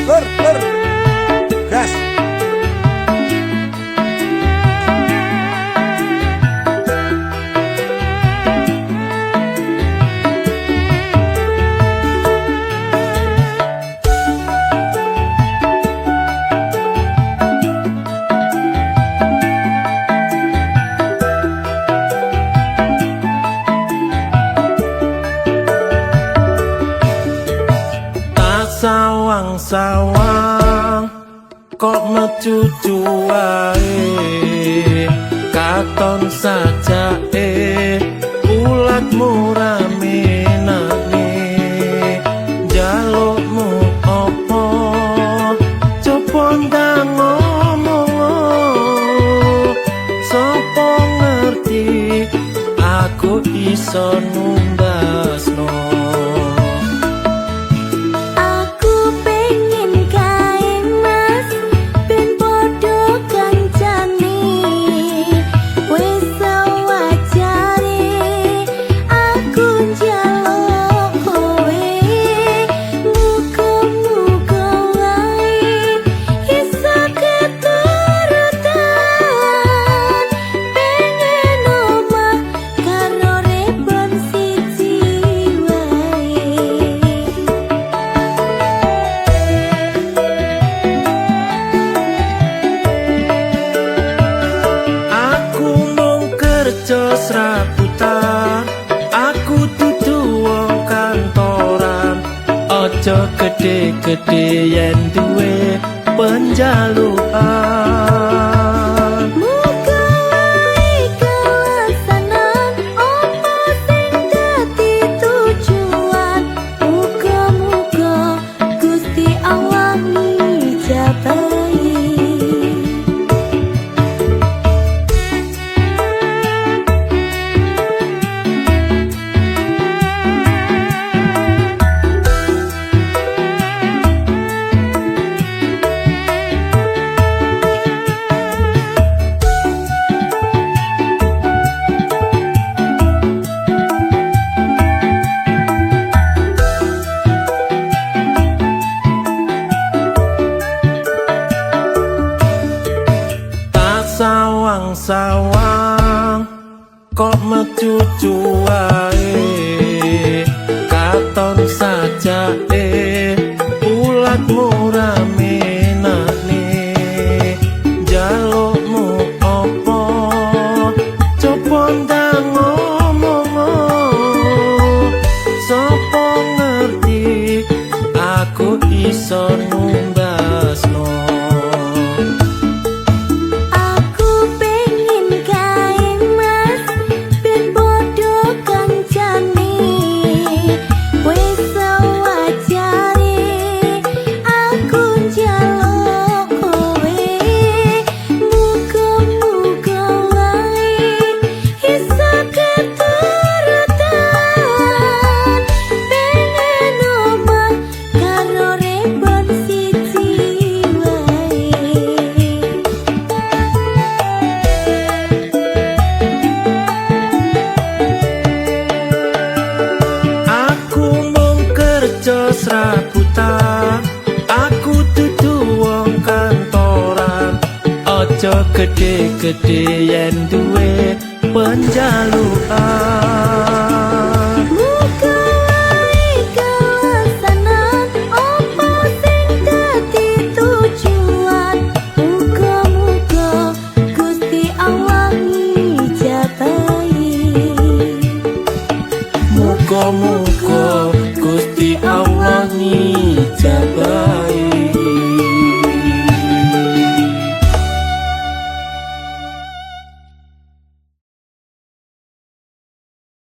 Lur, lur. Gas. Sawang-sawang kok mecucu wae, katon sajake ulatmu rame nane, jalukmu opo coba ndang ngomong, sapa ngerti aku iso numbasno. Serabutan, aku dudu wong kantoran, aja gede-gede yen duwe penjalukan. Muga wae kelaksanan opo sing dadi tujuan, muga-muga Gusti Allah ngijabahi. Sawang-sawang kok mecucu wae, katon sajake ulatmu rame nane, jalukmu opo coba ndang ngomong, sapa ngerti aku iso numbasno. Serabutan, aku dudu wong kantoran, aja gede-gede yen duwe penjalukan. Muga wae kelaksanan opo sing dadi tujuan, muga-muga Gusti Allah ngijabahi. Muga-muga Gusti Allah ngijabahi.